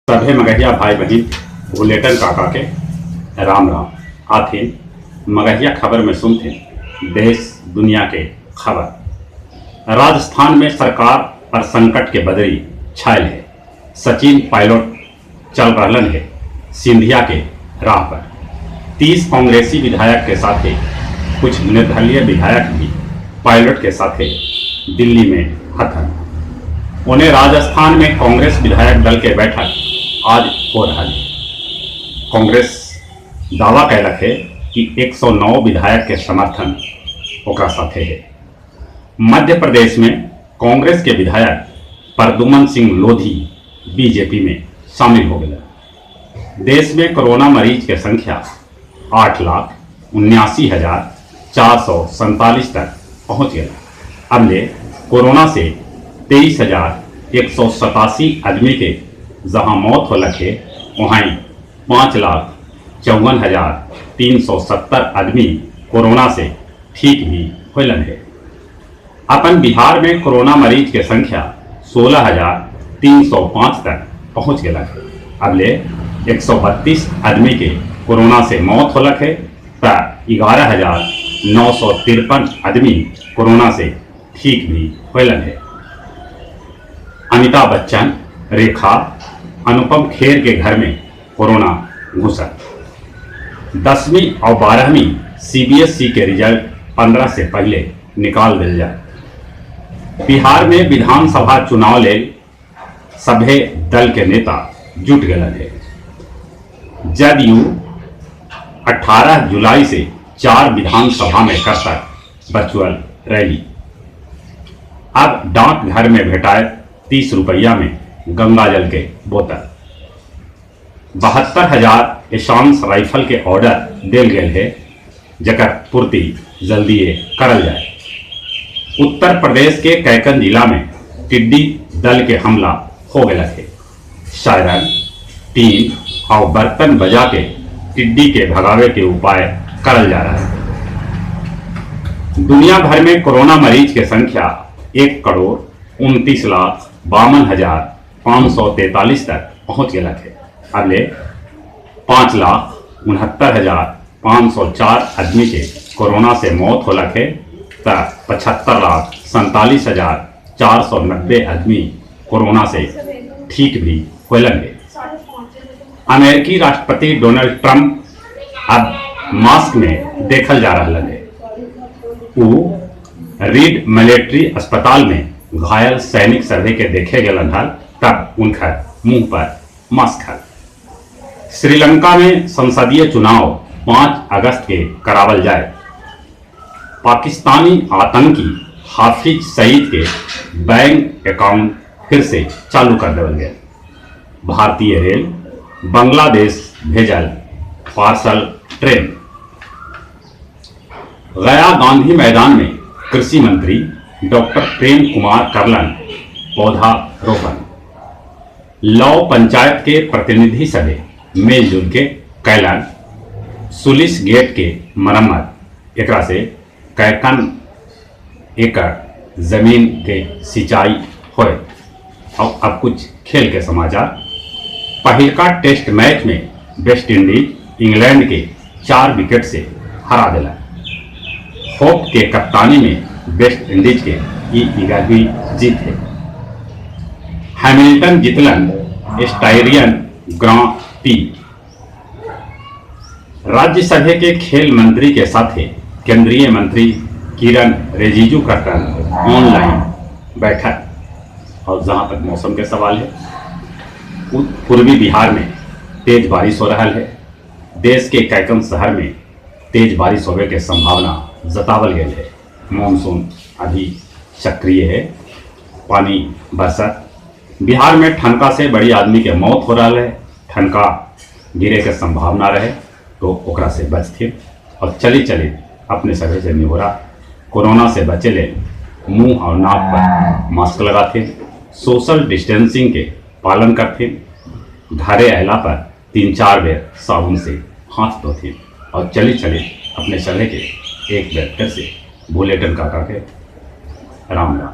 सभे मगहिया भाई बहिन भुलेटन काका के राम राम। आथिन मगहिया खबर में सुनथिन देश दुनिया के खबर। राजस्थान में सरकार पर संकट के बदरी छायल हे। सचिन पायलट चल रहलन हे सिंधिया के राह पर। 30 कांग्रेसी विधायक के साथे कुछ निर्दलीय विधायक भी पायलट के साथे दिल्ली में हथन। ओने राजस्थान में कांग्रेस विधायक दल के बैठक आज हो रहा है। कांग्रेस दावा कैलक है कि 109 विधायक के समर्थन ओकरा साथे है। मध्य प्रदेश में कांग्रेस के विधायक प्रद्युमन सिंह लोधी बीजेपी में शामिल हो गए। देश में कोरोना मरीज के संख्या 8,79,447 तक पहुंच गया। अब ले कोरोना से 23,187 आदमी के जहां मौत होलक है, वहीं 5,54,370 आदमी कोरोना से ठीक भी होलन है। अपन बिहार में कोरोना मरीज के संख्या 16,305 तक पहुंच गया है। अब ले 132 आदमी के कोरोना से मौत होलक है त 11,953 आदमी कोरोना से ठीक भी होलन है। अमिताभ बच्चन, रेखा, अनुपम खेर के घर में कोरोना घुसल। 10वीं और 12वीं सीबीएसई के रिजल्ट 15 से पहले निकाल दिल जाए। बिहार में विधानसभा चुनाव ले सभे दल के नेता जुट गए है। जदयू 18 जुलाई से 4 विधानसभा में करता वर्चुअल रैली। अब डाक घर में भेटाए 30 रुपया में गंगा जल के बोतल। 72,000 एशांस राइफल के ऑर्डर दिल गए है, जकर पूर्ति जल्दी करल जाए। उत्तर प्रदेश के कैकन जिला में टिड्डी दल के हमला हो गया है। सायरन, टीन और बर्तन बजा के टिड्डी के भगावे के उपाय करल जा रहा है। दुनिया भर में कोरोना मरीज के संख्या 1,29,52,543 तक पहुंच गया है। अब ले 5,69,504 आदमी के कोरोना से मौत होलक है त 75,47,490 आदमी कोरोना से ठीक भी होलन है। अमेरिकी राष्ट्रपति डोनाल्ड ट्रंप अब मास्क में देखल जा रहा है। वो रीड मिलिट्री अस्पताल में घायल सैनिक सभे के देखे गलन हल, तब उनका मुंह पर मास्क हल। श्रीलंका में संसदीय चुनाव 5 अगस्त के करावल जाए। पाकिस्तानी आतंकी हाफिज सईद के बैंक अकाउंट फिर से चालू कर देवल गया। भारतीय रेल बांग्लादेश भेजल पार्सल ट्रेन। गया गांधी मैदान में कृषि मंत्री डॉक्टर प्रेम कुमार करलन पौधा रोपण। लव पंचायत के प्रतिनिधि सभे मिलजुल के कैलन सुलिस गेट के मरम्मत, एकरा से कैकन एकड़ जमीन के सिंचाई होए। और अब कुछ खेल के समाचार। पहिलका टेस्ट मैच में वेस्ट इंडीज इंग्लैंड के 4 विकेट से हरा दिला। होप के कप्तानी में वेस्ट इंडीज के ई 11वीं जीत है। हैमिल्टन जितलन स्टायरियन ग्रां पी। राज्यसभा के खेल मंत्री के साथे केंद्रीय मंत्री किरण रिजिजू करतन ऑनलाइन बैठक। और जहां तक मौसम के सवाल है, पूर्वी बिहार में तेज बारिश हो रहा है। देश के कैकन शहर में तेज बारिश होने के संभावना जतावल गई है। मानसून अभी सक्रिय है, पानी बरसत। बिहार में ठनका से बड़ी आदमी के मौत हो रहा है। ठनका गिरे के संभावना रहे तो ओकरा से बचथिन। और चली चली अपने सभी से निहोरा, कोरोना से बचे ले मुंह और नाक पर मास्क लगाथिन, सोशल डिस्टेंसिंग के पालन करथिन, घरे अला पर 3-4 बेर साबुन से हाथ धोथिन। और चली चली अपने सभी के एक बेर फिर से भुलेटन काका के राम राम।